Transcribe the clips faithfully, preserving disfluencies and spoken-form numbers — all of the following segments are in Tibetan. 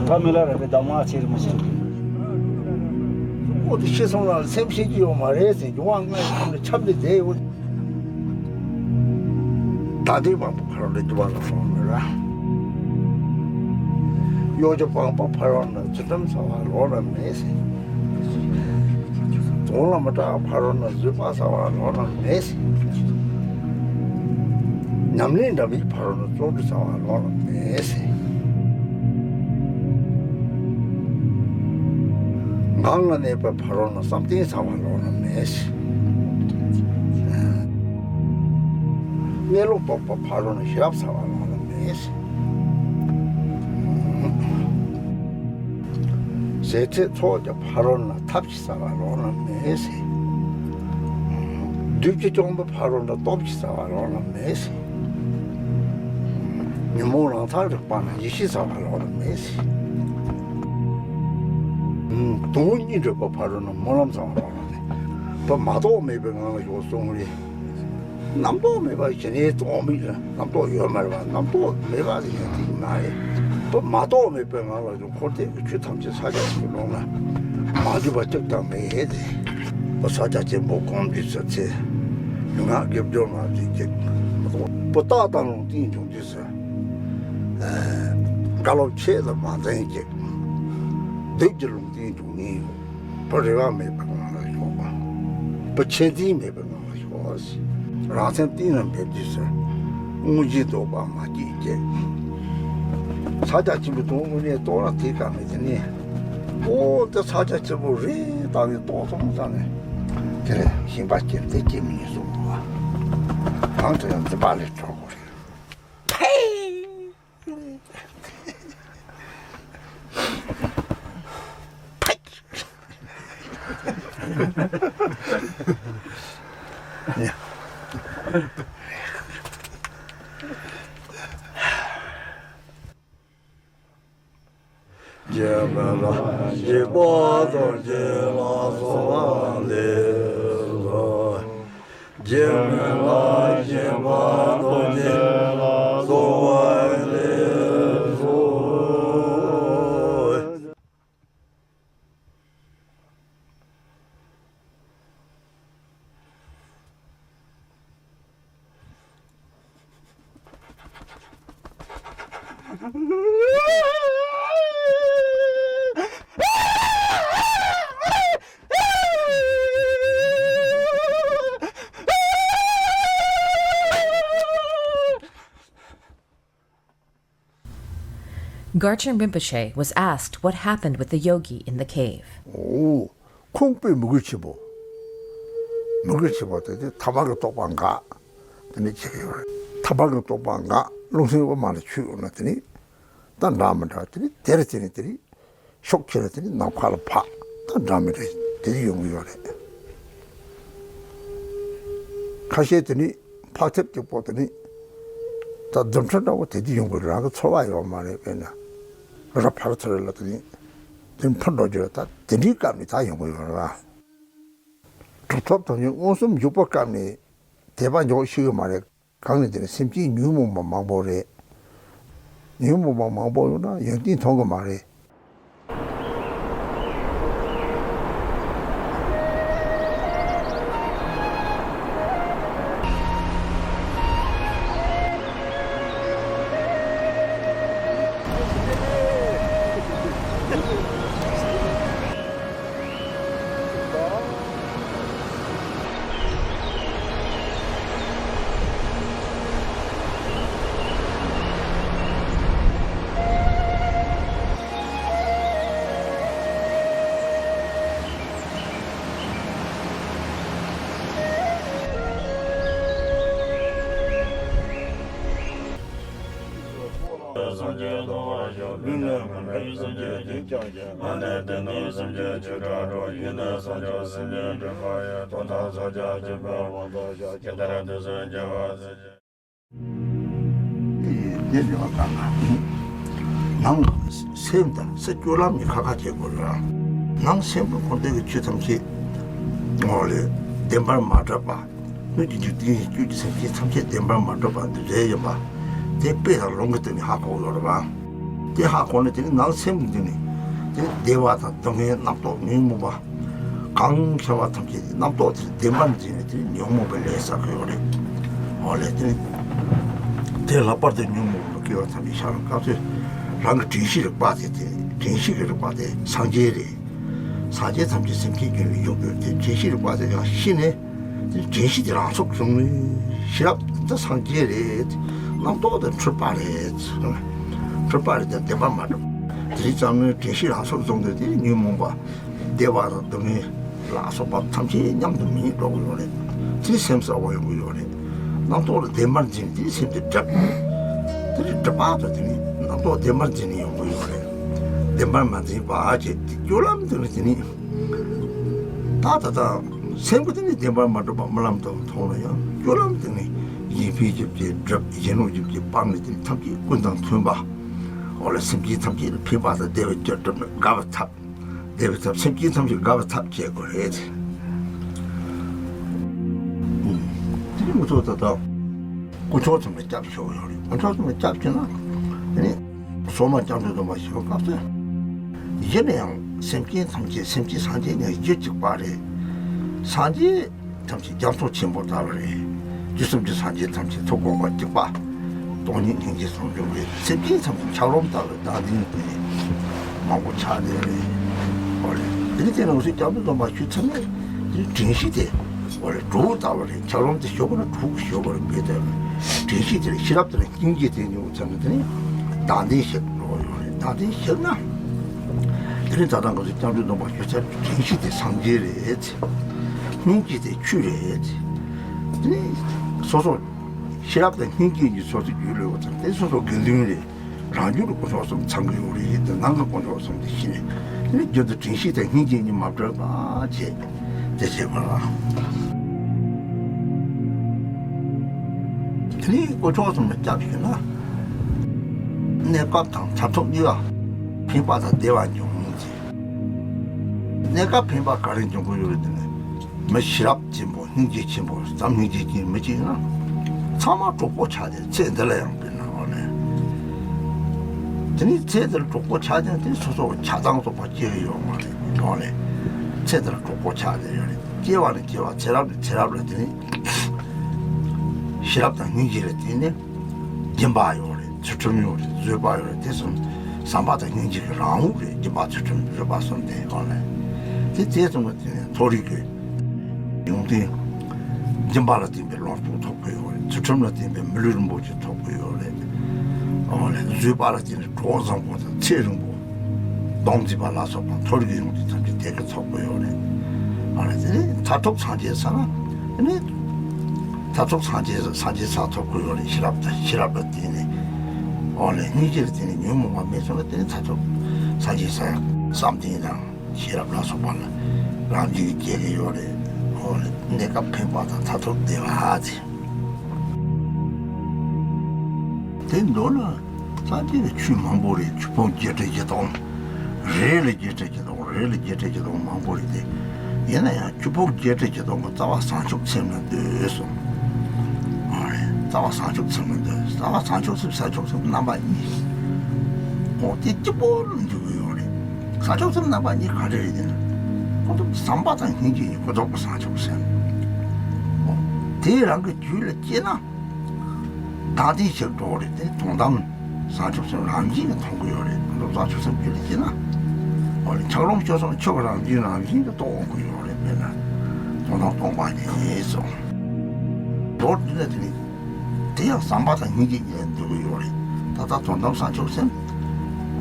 ད་མི་ལ་ར་བའི་གདམས་ངག་ཆེ་རི་མོ་ཆེ་རི། ཨོ་དེ་ཤི་སོང་ལ་སེམས་ཤེས་ཀྱི་ཡོད་མ་རེད་ཟེར། འབྱུང་བ་ལྔའི་ཁམས་ལ་ཁྱབ་སྟེ་བསྡད་ཡོད། ད་ལྟའི་དབང་པོ་ཕ་རོལ་ཏུ་འགྱུར་བ་ལ་སོང་མེད་ལ། གཡོ་སྒྱུ་སྤངས་པ་ཕ་རོལ་ན་ཚུལ་ཁྲིམས་གསལ་བ་ལོགས་ན་མེད་ཟེར། རྫོགས་ལམ་མི་སྐྲག་ཕ་རོལ་ན་བཟོད་པ་གསལ་བ་ལོགས་ན་མེད་ཟེར། ཉམས་ལེན་འདྲ་མིན་ཕ་རོལ་ན་བརྩོན་འགྲུས་གསལ་བ་ལོགས་ན་མེད་ཟེར། ངང་ལ་གནས་པའི་ཕ་རོལ་ན་བསམ་གཏན་གསལ་བ་ལོགས་ན་མེད་ཟེར། གནས་ལུགས་རྟོགས་པ་ཕ་རོལ་ན་ཞི་རབ་གསལ་བ་ལོགས་ན་མེད་ཟེར། ཟད་འཕྲལ་ཚོགས་ཀྱི་ཕ་རོལ་ན་ཐབས་ཀྱིས་གསལ་བ་ལོགས་ན་མེད་ཟེར། བདུད་ཀྱིས་བཅོམ་པའི་ཕ་རོལ་ན་སྟོབས་ཀྱིས་གསལ་བ་ལོགས་ན་མེད་ཟེར། ཉོན་མོངས་རང་མཚང་རིག་པ་ན་ཡེ་ཤེས་གསལ་བ་ལོགས་ན་མེད་ཟེར། དོན་གཉིས་བགྲོད་པ་ཕ་རོལ་ན་སྨོན་ལམ་གསལ་བ་ལོགས་ན་མེད། བ་མ་རྟོགས་མེད་པའི་ངང་ལ་ཡོད་གསུང་རེད། རྣམ་རྟོག་མེད་པ་ཞི་གནས་རྟོག་མེད་ལ་རྣམ་རྟོག་ཡོད་མ་རེད་པ། རྣམ་རྟོག་མེད་པ་ཞི་གནས་མ་རེད། བ་མ་རྟོགས་མེད་པའི་ངང་ལ་ཡོད། འཁོར་འདས་ཀྱི་ཆོས་ཐམས་ཅད་ཕྱག་རྒྱ་ཆེན་པོའི་ཀློང་ན་མ་འདུས་པ་གཅིག་ཀྱང་མེད་དེ། བ་ཕྱག་རྒྱ་ཆེན་པོ་སྒོམ་དུས་སུ་ཚེ་ལུས་ངག་སྒྲིབ་སྦྱོར་མ་བྱེད་ཅིག། བ་རྟག་དང་ལུང་བསྟན་འབྱུང་དུས་སུ། བཀའ་སློབ་ཆེད་དུ་མ་འཛིན་ཅིག། བདུད་ཀྱི་ལུང་བསྟན་འབྱུང་ངེས་ཡོད། བ་རེ་བ་མེད་པའི་ངང་ལ་ཞོག། བ་ཆེད་འཛིན་མེད་པའི་ངང་ལ་ཞོག། རང་སེམས་གཏིང་ལ་འབེབས་དུས་སུ། དངོས་གཞི་ལྡོག་པ་མ་སྐྱེས་ཅིག། ཕྱག་རྒྱ་ཆེན་པོའི་དོན་དངོས་གནས་རྟོགས་ན་དེ་ཀ་མེད་དེ་ནི། ཨོ་དེ་ཕྱག་རྒྱ་ཆེན་པོ་རེད་ད་ནི་རྟོགས་སོང་ཙང་ནས། དེ་ལས་ཞེན་པ་སྐྱེས་ཏེ་སྐྱེ་མི་ཉན་གསུངས་པ། གང་དུ་ཡང་འཛིན་པ་ལས་གྲོལ་དགོས་རེད། ཕེ། རྗེ་མི་ལ་རྗེ་བ་དང་རྗེ་ལ་གསོལ་བ་འདེབས་སོ། རྗེ་མི་ལ་རྗེ་བ་དང་རྗེ་ལ་གསོལ་བ་འདེབས་སོ། Garchen Rinpoche was asked what happened with the yogi in the cave. ཨོ། ཁོང་པས་མོས་གུས་ཆེན་པོ། མོས་གུས་ཆེན་པོ་དེ་དེ་ཐ་མལ་གྱི་རྟོག་པ་འགག། དེ་ནས་ཆེ་གི་ཡོད་རེད། ཐ་མལ་གྱི་རྟོག་པ་འགག། རླུང་སེམས་དབུ་མ་ལ་ཆུད་ཡོང་ན་དེ་ནི། ད་འདྲ་མི་འདྲ་དེ་ནི་དེར་དེ་ནི་དེ་ནི། ཤུགས་ཆེ་ལ་དེ་ནི་ནམ་མཁའ་ལ་འཕགས། ད་འདྲ་མི་འདྲ་དེ་ནི་ཡོང་གི་ཡོད་རེད། ཁ་ཤས་དེ་ནི་འཕགས་ཐེབས་གཅིག་པོ་དེ་ནི། ད་རྫུ་འཕྲུལ་འདྲ་བོ་དེ་དུས་ཡོང་གི་རང་གི་ཚོར་བ་ཡོད་མ་རེད། དཔེར་ན། ར་ཕར་ཚུར་ལ་དེ་ནི། དེ་ནི་འཕུར་འགྲོ་རྒྱུ་རེད། ད་དེ་འདྲའི་སྐབས་ནི་ད་ཡོང་གི་ཡོད་རེད་བ། གྲུབ་ཐོབ་དོན་གཉིས་མངོན་སུམ་འཇུག་པའི་སྐབས་ནི། དད་པ་འཇོག་ཤེས་ཀྱི་མ་རེད། གང་ནི་དེ་ནི་སེམས་ཅན་ཉོན་མོངས་པ་མང་པོ་རེད། ཉོན་མོངས་པ་མང་པོ་ཡོད་ན་ཡོན་ཏན་མཐོང་གི་མ་རེད། སངས་རྒྱས་ཐོབ་པར་ཤོག། ལུས་ལས་མི་འདའ་བའི་སངས་རྒྱས་ཀྱི་ཞིང་ཁམས་ནས། བདེན་བདེན་སེམས་ཅན་ཆོས་སྒྲ་སྒྲོགས། ཡིད་ནི་སངས་རྒྱས་སེམས་ཉིད་འགྲུབ་པར་ཤོག། ཐོབ་དང་ཕྱག་རྒྱ་ཆེན་པོའི་དབང་དུ་བྱས། ཇི་ལྟར་དུས་སུ་རྒྱལ་བ་སྲས་ཀྱི། དེ་འདྲ་བ་དང་། ནང་སེམས་དང་སེམས་སྤྱོད་ལམ་གཉིས་ཁ་ཁ་བྱེད་དགོས་ལ། ནང་སེམས་ཀྱི་འཁོར་འདས་ཀྱི་ཆོས་ཐམས་ཅད་ངོ་ལས་བདེན་པར་མ་གྲུབ་པ། སྣོད་ཀྱི་འཇིག་རྟེན་གྱི་སྤྱོད་ཀྱི་སེམས་ཅན་ཐམས་ཅད་བདེན་པར་མ་གྲུབ་པ་འདུ་འཛི་ཡིན་པ། དེ་དཔེ་དང་ལུང་གི་སྟེང་ནས་ཧ་གོ་ཡོད་རེད་པ། དེ་ཧ་གོ་ནས་དེ་ནི་ནང་སེམས་འདི་ནི་དེ་ནི་བདེ་བ་དང་སྡུག་བསྔལ་རྣམ་རྟོག་ཉོན་མོངས་པ་གང་ཤར་བ་ཐམས་ཅད་རྣམ་རྟོག་དེ་བདེན་པར་འཛིན་ནས་དེ་ནི་ཉོན་མོངས་པའི་ལས་བསགས་ཀྱི་ཡོད་རེད། འོ་ལས་དེ་ནི་དེ་ལྷག་པར་དུ་ཉོན་མོངས་པ་སྐྱེ་བ་ཐམས་ཅད་ཤར་བའི་སྐབས་སུ་རང་གི་དྲན་ཤེས་རིག་པ་དེ་དེ་དྲན་ཤེས་ཀྱི་རིག་པ་དེ་སངས་རྒྱས་རེད། སངས་རྒྱས་ཐམས་ཅད་སེམས་བསྐྱེད་ཀྱི་ཡོད་དགོས་ཏེ་དྲན་ཤེས་རིག་པ་དེ་ཡང་ཤི་ནས། དེ་དྲན་ཤེས་དེ་རང་སོགས་བྱུང་ནས་ཤེས་རབ་འདི་སངས་རྒྱས་རེད། རྣམ་རྟོག་དེ་འཁྲུལ་པ་རེད། འཁྲུལ་པ་རེད་དེ་བདེན་པར་མ་གྲུབ། དེ་ཙམ་ནས་དྲན་ཤེས་རང་སོགས་བྱུང་དུས་དེ་ཉོན་མོངས་པ་བདེ་བ་དང་སྡུག་བསྔལ་ལ་སོགས་པ་ཐམས་ཅད་མཉམ་དུ་མི་རྙེད་འགྲོ་གི་ཡོད་རེད། དེ་སེམས་གསལ་བ་ཡོང་གི་ཡོད་རེད། རྣམ་རྟོག་ལ་བདེན་པར་འཛིན་དེ་སེམས་དེ་སྒྲིབ། དེ་ནི་སྒྲིབ་པ་དང་དེ་ནི་རྣམ་རྟོག་བདེན་པར་འཛིན་ནས་ཡོང་གི་ཡོད་རེད། བདེན་པར་མ་འཛིན་པ་བྱས་ཏེ་སྤྱོད་ལམ་དེ་ནི་དེ་ནི། ད་ད་ལྟ་སེམས་ཀྱི་སྟེང་ནས་བདེན་པར་མ་གྲུབ་པ་རྨི་ལམ་ལྟ་བུ་མཐོང་ན་ཡང་སྤྱོད་ལམ་སྟེང་ནས་གཞན་ཕན་བརྒྱབ་ཀྱི་སྒྲུབ་གཞན་ལུགས་བརྒྱབ་ཀྱི་སྤང་ནས་དེ་ཐམས་ཅད་ཀུན་དང་མཐུན་པ། འོ་ལ་སེམས་ཅན་ཐམས་ཅད་ལ་ཕན་པ་དང་བདེ་བའི་རྒྱུར་སྒྲུབ་ནས་དགའ་བའི་ཐབས། བདེ་བའི་ཐབས་སེམས་ཅན་ཐམས་ཅད་དགའ་བའི་ཐབས་བྱེད་དགོས་རེད། དེ་ནི་མུ་མཐུད་ད་ལྟ་དཀོན་མཆོག་གསུམ་ལ་སྐྱབས་ཞུ་བ་ཡོད་རེད། དཀོན་མཆོག་གསུམ་ལ་སྐྱབས་ཞུས་ན་དེ་ནི། སོ་མ་སྐྱབས་འགྲོ་སྡོམ་པ་ཞུ་བའི་སྐབས་སུ། གཞི་ནས་ཡང་སེམས་ཅན་ཐམས་ཅད་སེམས་ཅན་སངས་རྒྱས་ནས་རྒྱུ་གཅིག་པ་རེད། སངས་རྒྱས་ཐམས་ཅད་རྒྱ་མཚོ་ཆེན་པོ་ལྟ་བུ་རེད། རྒྱུ་གསུམ་གྱི་སངས་རྒྱས་ཐམས་ཅད་ཐུགས་དགོངས་པ་གཅིག་པ། སྟོང་ཉིད་སྙིང་རྗེ་ཟུང་འཇུག་རེད། སེམས་ཅན་ཐམས་ཅད་འཁྱགས་རོམ་ལྟ་བུའི་བདག་འཛིན་དེ་མང་པོ་ཆགས་བསྡད་རེད། ཨོ་རེད། དེ་ནི་དེ་ནང་བཞིན་སྐྱབས་འགྲོ་སྡོམ་པ་ཞུ་ཚར་ནས་དེ་དྲན་ཤེས་དེ། འོ་རེད། གྲོགས་ལྟ་བུ་རེད། འཁྱགས་རོམ་དེ་ཞོག་གི་ན་གྲོགས་ཀྱི་ཞོག་གི་རེད། དཔེ་ལྟ་བུ་དྲན་ཤེས་དེ་རེད། ཤེས་རབ་དེ་རེད། སྙིང་རྗེ་དེ་ཉིད་ཚང་གི་དེ་ནི་བདག་ལྟའི་ཞིག་འགྲོ་ཡོད་རེད། བདག་ལྟའི་ཞིག་ན་དེ་ནི་ད་ལྟ་ང་ཚོ་སྐྱབས་འགྲོ་སྡོམ་པ་ཞུ་ཚར་དྲན་ཤེས་དེ་སངས་རྒྱས་རེད། སྙིང་རྗེ་དེ་ཆོས་རེད། དེ་ནི་སོ་སོ་ཤེས་རབ་དང་སྙིང་རྗེ་གཉིས་སོ་སོ་རྒྱུད་ལ་ཡོད་ཙང་དེ་སོ་སོ་དགེ་འདུན་རེད། རང་རྒྱུད་ལ་དཀོན་མཆོག་གསུམ་ཚང་གི་ཡོད་རེད། དེ་ནང་གི་དཀོན་མཆོག་གསུམ་དེ་ཤེས་ནས་དེ་ནི་རྒྱུན་དུ་དྲན་ཤེས་དང་སྙིང་རྗེ་གཉིས་མ་བྲལ་བ་བྱས་དེ་བྱེད་པ་ལ། དེ་ནི་དཀོན་མཆོག་གསུམ་ལ་སྐྱབས་ཞུས་ན་གནས་སྐབས་དང་མཐར་ཐུག་གཉིས་ལ་ཕན་པ་དང་བདེ་བ་འབྱུང་ངོ་ཟེར། གནས་སྐབས་ཕན་པ་ག་རེ་འབྱུང་གི་ཡོད་རེད་དེ་ནི། མི་ཤེས་རབ་ཆེན་པོ་སྙིང་རྗེ་ཆེན་པོ་ཙམ་སྙིང་རྗེ་ཅན་མི་གཅིག་ཡིན་ན། ཚང་མ་གྲོགས་པོ་ཆགས་ཏེ་ཚེ་འདི་ལ་ཡང་དཔེར་ན་འོ་ལེ། དེ་ནི་ཚེ་འདིར་གྲོགས་པོ་ཆགས་ཀྱང་དེ་སོ་སོ་ཆགས་སྡང་ཚོགས་པ་སྐྱེ་གི་ཡོད་མ་རེད་འོ་ལེ། ཚེ་འདིར་གྲོགས་པོ་ཆགས་ཏེ་ཡོད་རེད། སྐྱེ་བ་ནས་སྐྱེ་བ་ཚེ་རབས་ནས་ཚེ་རབས་ལ་དེ་ནི། ཤེས་རབ་དང་སྙིང་རྗེ་ལ་བརྟེན་ནས། སྦྱིན་པ་ཡོད་རེད། ཚུལ་ཁྲིམས་ཡོད་རེད། བཟོད་པ་ཡོད་རེད། དེ་གསུམ་བསམ་པ་དང་སྙིང་རྗེ་གི་རང་དབང་རེད། སྦྱིན་པ་ཚུལ་ཁྲིམས་བཟོད་པ་གསུམ་དེ་ཡོད་རེད། དེ་དེ་གསུམ་གི་སྟེང་ནས་མཐོ་རིས་ཀྱི་ཡོན་ཏན། སྦྱིན་པ་ལ་བརྟེན་པའི་ལོངས་སྤྱོད་ཐོབ་ཀྱི་ཡོད་རེད། ཚུལ་ཁྲིམས་ལ་བརྟེན་པའི་མི་ལུས་རིན་པོ་ཆེ་ཐོབ་ཀྱི་ཡོད་རེད། ཡོད་རེད། བཟོད་པ་ལ་བརྟེན་ནས་གྲོགས་བཟང་པོ་དང་ཚེ་རིང་པོ། སྡོམ་མཛད་པ་ལ་སོགས་པ་མཐོ་རིས་ཀྱི་ཡོན་ཏན་ཐམས་ཅད་དེ་ག་ཐོབ་ཀྱི་ཡོད་རེད། ཨ་ནི་དེ་ནས་མཐར་ཐུག་སངས་རྒྱས་ས་ན་དེ་ནས་མཐར་ཐུག་སངས་རྒྱས་སངས་རྒྱས་ས་ཐོབ་ཀྱི་ཡོད་རེད། ཤེས་རབ་དང་ཤེས་རབ་ལ་བརྟེན་ནས་ཨོ་ལས་སྙིང་རྗེ་ལ་བརྟེན་ནས་ཉོན་མོངས་པ་མེད་སོང་ན་དེ་ནས་མཐར་ཐུག་སངས་རྒྱས་ས་ཡང་བསམ་གཏན་དང་ཤེས་རབ་ལ་སོགས་པ་ལ་རང་རྒྱུད་ཀྱི་སྐྱེ་གི་ཡོད་རེད། ཨོ་ལས་གནས་སྐབས་ཕན་པ་དང་མཐར་ཐུག་བདེ་བ་ཟེར། དེ་མདོར་ན། སངས་རྒྱས་ཀྱི་ཆོས་མང་པོ་རེད། ཆོས་ཕུང་བརྒྱད་ཁྲི་བཞི་སྟོང་། རེ་ལ་བརྒྱད་ཁྲི་བཞི་སྟོང་། རེ་ལ་བརྒྱད་ཁྲི་བཞི་སྟོང་མང་པོ་རེད་དེ། ཡིན་ན་ཡང་ཆོས་ཕུང་བརྒྱད་ཁྲི་བཞི་སྟོང་གི་རྩ་བ་བྱང་ཆུབ་སེམས་ལ་འདུས་སོ། ཨ་རེད། རྩ་བ་བྱང་ཆུབ་སེམས་ལ་འདུས། རྩ་བ་བྱང་ཆུབ་སེམས་བྱང་ཆུབ་སེམས་རྣམ་པ་གཉིས། འོ་དེ་གཅིག་པོ་ལ་འདུས་ཀྱི་ཡོད་རེད། བྱང་ཆུབ་སེམས་རྣམ་པ་གཉིས་ག་རེ་རེད་དེ་ན། ཁོང་ཚོ་བསམ་པ་དང་སྙིང་རྗེ་གཉིས་ཀོ་རྫོགས་པ་བྱང་ཆུབ་སེམས། འོ་དེ་རང་གི་རྒྱུད་ལ་སྐྱེས་ན། བདག་ལྟའི་ཞིག་འགྲོ་བ་རེད་དེ། དོན་དམ་བྱང་ཆུབ་སེམས་རང་བཞིན་གྱིས་མཐོང་གི་ཡོད་རེད། དོན་དམ་བྱང་ཆུབ་སེམས་རྒྱུད་ལ་སྐྱེས་ན། འོ་ལས་འཁྱགས་རོམ་ཤོར་སོང་ན་ཆུ་གི་རང་བཞིན་རང་བཞིན་གྱིས་རྟོགས་འོང་གི་ཡོད་རེད། དཔེར་ན་དོན་དམ་སྟོང་པ་ཉིད་ཡིན་གསུངས། མདོར་བསྡུས་ན་དེ་ནི་དེ་ཡང་བསམ་པ་དང་སྙིང་རྗེ་གཉིས་ལ་འདུས་ཀྱི་ཡོད་རེད། ད་ལྟ་དོན་དམ་བྱང་ཆུབ་སེམས།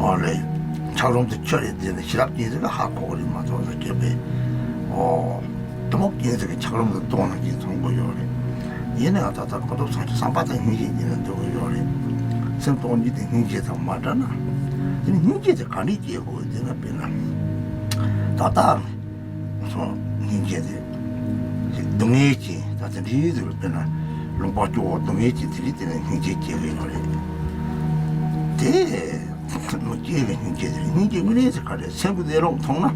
འོ་ལས་འཁྱགས་རོམ་དེ་ཆུ་རེད་དེ་ནི་ཤེས་རབ་ཀྱིས་ཟིག་ཧ་གོ་གི་རེད་མ་གཏོགས་ཟེར་གྱི་པས། འོ། དེ་མོ་རྐྱེན་ཟིག་གིས་འཁྱགས་རོམ་དེ་སྟོང་ནང་བཞིན་མཐོང་གི་ཡོད་རེད། ཡིན་ན་ཡང་ད་ལྟ་ཁོ་ཐོབ་སངས་རྒྱས་བསམ་པ་དང་སྙིང་རྗེ་གཉིས་ལ་འདུས་ཀྱི་ཡོད་རེད། སེམས་སྟོང་ཉིད་དེ་སྙིང་རྗེ་དང་མ་འདྲ་ན། དེ་ནི་སྙིང་རྗེ་དེ་ག་འདྲས་སྐྱེ་དགོས་དེ་ན་དཔེར་ན། ད་ལྟ་སོ་སྙིང་རྗེ་དེ་སྡུག་བསྔལ་ཅན་ད་དེ་འདྲའི་ཟིག་ལ་དཔེར་ན་ལུང་པ་སྐྱོ་བོ་སྡུག་བསྔལ་ཅན་དེ་རིགས་དེ་ལ་སྙིང་རྗེ་སྐྱེ་གི་ཡོད་རེད། དེ་མི་སྐྱེ་བའི་སྙིང་རྗེ་དེ་སྙིང་རྗེ་དངོས་གནས་དེ་ག་རེ་སེམས་ཀྱི་གནས་ལུགས་མཐོང་ན་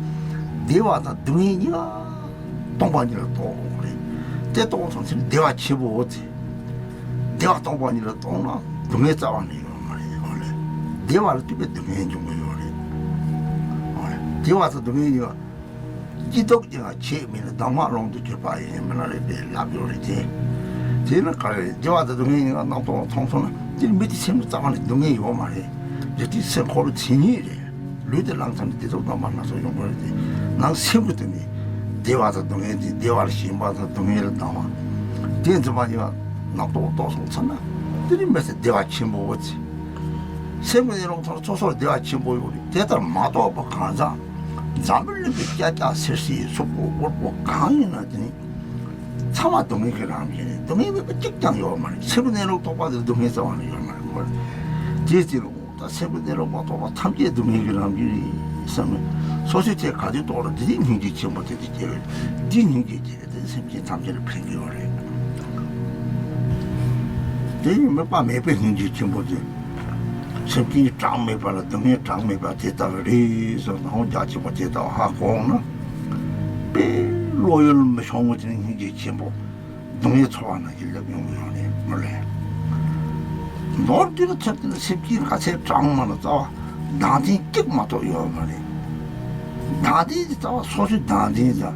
བདེ་བ་དང་སྡུག་བསྔལ་གཉིས་ལ། སྟོང་པ་ཉིད་ལ་རྟོགས་དགོས་རེད། དེ་རྟོགས་སོང་ཚེ་བདེ་བ་ཆེན་པོ་ཟེར། བདེ་བ་སྟོང་པ་ཉིད་ལ་རྟོགས་ན་སྡུག་བསྔལ་རྩ་བ་ནས་ཡོད་མ་རེད། འོ་ལས། བདེ་བ་ལ་ལྟོས་པའི་སྡུག་བསྔལ་འབྱུང་གི་ཡོད་རེད། ཨོ་ལེ། བདེ་བ་དང་སྡུག་བསྔལ་གཉིས་ཀ་སྐྱིད་སྡུག་གཉིས་ཀ་ཆད་མེད་ལ་གདམས་ངག་ཀློང་དུ་གྱུར་པ་ཡིན་མིན་ལ་རེ་བའི་ལབ་ཡོད་རེད་དེ། དེས་ན་ག་རེ་རེད། བདེ་བ་དང་སྡུག་བསྔལ་གཉིས་ཀ་རྣམ་རྟོག་མཐོང་སོང་ན་དེ་ནི་མི་དེ་སེམས་ལ་རྩ་བ་ནས་སྡུག་བསྔལ་ཡོད་མ་རེད། རེད་དེ་སེམས་འཁོར་ལོ་མཚན་ཉིད་རེད། ལུས་དེ་བླངས་ཚར་ནས་བདེ་སྡུག་རྣམ་པ་སྣ་ཚོགས་ཡོང་གི་རེད་དེ། ནང་སེམས་ཀྱི་སྟེང་ནས་བདེ་བ་དང་སྡུག་བསྔལ་དེ་བདེ་བ་ལ་ཞེན་པ་དང་སྡུག་བསྔལ་ལ་སྡང་བ། དེ་འཛིན་པ་གཉིས་ཀ་རྣམ་རྟོག་རྟོགས་སོང་ཚར་ན་དེ་ནི་མི་ཚེ་བདེ་བ་ཆེན་པོ་ཅིག་སེམས་ཀྱི་གནས་ལུགས་མཐོང་ན་སོ་སོར་བདེ་བ་ཆེན་པོ་ཡོད་རེད། དེ་ལྟར་མ་རྟོགས་པ་གང་ཟག་འཛམ་བུ་གླིང་གི་སྐྱ་སྐྱ་སེར་སེར་གཟུགས་པོ་དབུལ་པོ་གང་ཡིན་ན་དེ་ནི་ཚང་མ་སྡུག་བསྔལ་གྱི་རང་བཞིན་རེད། སྡུག་བསྔལ་མེད་པ་གཅིག་ཀྱང་ཡོད་མ་རེད། སེམས་ཀྱི་གནས་ལུགས་རྟོགས་པ་དེ་སྡུག་བསྔལ་རྩ་བ་ནས་ཡོད་མ་རེད་མོད། དེའི་སྟེང་ལ་ད་སེམས་ཀྱི་གནས་ལུགས་མ་རྟོགས་པ་ཐམས་ཅད་སྡུག་བསྔལ་གྱི་རང་བཞིན་རེད་བསམ་ནས་སོ་སོའི་ཐད་ག་དུས་རྟོགས་ར་དེ་དེ་སྙིང་རྗེ་ཆེན་པོ་དེ་དེ་སྐྱེ་བས། དེ་སྙིང་རྗེ་སྐྱེ་དེ་སེམས་ཅན་ཐམས་ཅད་ལ་ཕན་གྱི་ཡོད་རེད། དེ་ཡིན་དམིགས་པ་མེད་པའི་སྙིང་རྗེ་ཆེན་པོ་དེ། སེམས་ཅན་གྲངས་མེད་པ་ལ་སྡུག་བསྔལ་གྲངས་མེད་པ་དེ་ལྟ་བུ་རེད་ཟེར་ནའང་རྒྱ་ཆེན་པོ་དེ་ལྟ་བུ་ཧ་གོ་འོང་ན། དཔེ་བློ་ཡུལ་མི་ཤོང་བ་དེ་ནི་སྙིང་རྗེ་ཆེན་པོ། སྡུག་བསྔལ་ཚོར་བ་ན་ཡིད་ལེབ་ཡོང་གི་ཡོད་རེད་མོད་ལེ། མདོར་བསྡུས་ན་ཚེ་འདི་ན་སེམས་ཅན་ག་ཚད་གྲངས་མང་ལ་རྩ་བ་སྡང་དེ་གཅིག་མ་གཏོགས་ཡོད་མ་རེད། སྡང་དེ་རྩ་བ་སོ་སོའི་སྡང་དེ་དང་།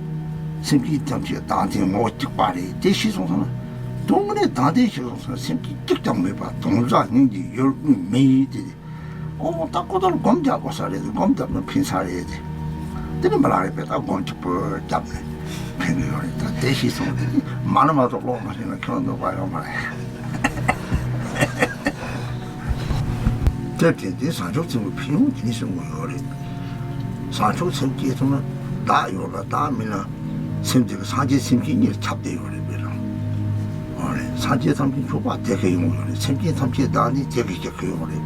སེམས་ཅན་ཐམས་ཅད་སྡང་དེ་ངོ་བོ་གཅིག་པ་རེད། དེ་ཤེས་སོང་ཙང་ན། སྡུག་བསྔལ་སྡང་དེ་ཤེས་སོང་ཙང་ན་སེམས་ཅན་གཅིག་ཀྱང་མེད་པ་དོན་དག་སྙིང་རྗེ་ཡུལ་དངོས་མེད་དེ། ཨོ་ད་ཁོ་ཚོ་ལ་སྒོམ་རྒྱག་དགོས་ས་རེད། སྒོམ་རྒྱབ་ན་ཕན་ས་རེད་དེ། དེ་ནི་མི་ལ་རེ་བས་ད་སྒོམ་གཅིག་པོ་རྒྱབ་ནས་ཕན་གི་ཡོད་རེད། ད་དེ་ཤེས་སོང་དེ་ནི་མ་ན་མ་གཏོགས་ཀློག་མ་ཤེས་ན་ཁྱོད་འདོད་པ་ཡོད་མ་རེད། དེ་དེ་དེ་བཟང་ཕྱོགས་ཚིམ་པའི་ཕན་ཡོན་དེ་ནི་གསུང་གི་ཡོད་རེད། བཟང་ཕྱོགས་ཚིམ་སྐྱེས་ཐུབ་ན་བདག་ཡོད་ལ་བདག་མིན་ན་སེམས་དེ་གི་སངས་རྒྱས་སེམས་བསྐྱེད་གཉིས་ལ་ཁྱབ་བསྡད་ཡོད་རེད་པས་རང་། ཨོ་རེད། སངས་རྒྱས་ཐམས་ཅད་མཆོད་པ་དེ་ག་ཡོང་ཡོད་རེད། སེམས་ཅན་ཐམས་ཅད་བདག་ནི་དེ་ག་བཞག་གི་ཡོད་རེད།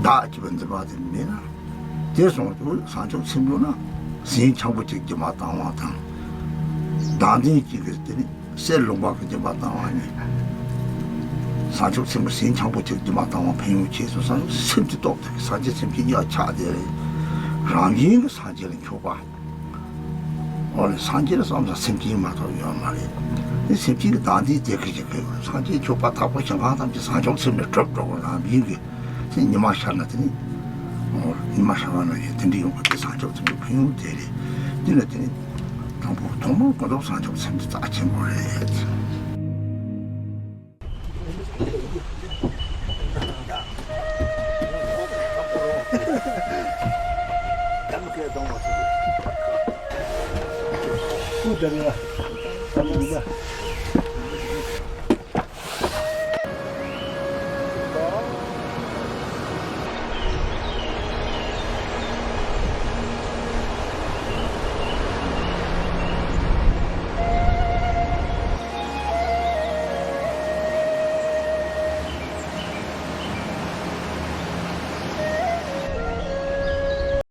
བདག་ཅེས་པའི་འཛིན་པ་དེ་མེད་ན། དེར་སོང་དུས་བཟང་ཕྱོགས་ཚིམ་པོ་ན་ཟས་འཆང་པོ་གཅིག་སྦྱིན་པ་བཏང་བ་དང་། བདག་འཛིན་གཅིག་གིས་དེ་ནི་གསེར་ལུང་པ་གི་སྦྱིན་པ་བཏང་བ་ནི། བཟང་ཕྱོགས་ཚིམ་པོ་ཟས་འཆང་པོ་གཅིག་སྦྱིན་པ་བཏང་བ་ཕན་ཡོན་ཆེ་སོང་། བཟང་ཕྱོགས་སེམས་ཀྱི་སྟོབས་དེ་གིས་སངས་རྒྱས་སེམས་བསྐྱེད་གཉིས་ལ་ཆགས་དེ་རེད། རང་བཞིན་གྱི་སངས་རྒྱས་ལ་མཆོད་པ། འོ་ལེ། སངས་རྒྱས་ལ་བསམ་ས་སེམས་ཅན་མ་གཏོགས་ཡོད་མ་རེད། དེ་སེམས་ཅན་གྱི་བདག་འཛིན་དེ་གི་ཞིག་གི་སངས་རྒྱས་མཆོད་པ་དག་པོ་ཞིང་ཁམས་ཐམས་ཅད་བཟང་ཕྱོགས་ཚིམ་ནས་གྲུབ་འགྲོ་བ་རང་བཞིན་གྱི་དེ་ཉི་མ་ཤར་ན་དེ་ནི། འོ་ཉི་མ་ཤར་བ་ན་ཡང་དེ་འདྲ་ཡོང་གི་དེ་བཟང་ཕྱོགས་ཚིམ་པའི་ཕན་ཡོན་དེ་རེད། དེ་ལ་དེ་ནི་དང་པོ་ཐོག་མར་ཀུན་རྫོབ་བཟང་ཕྱོགས་ཚིམ་དེ་རྩ་ཆེན་པོ་རེད།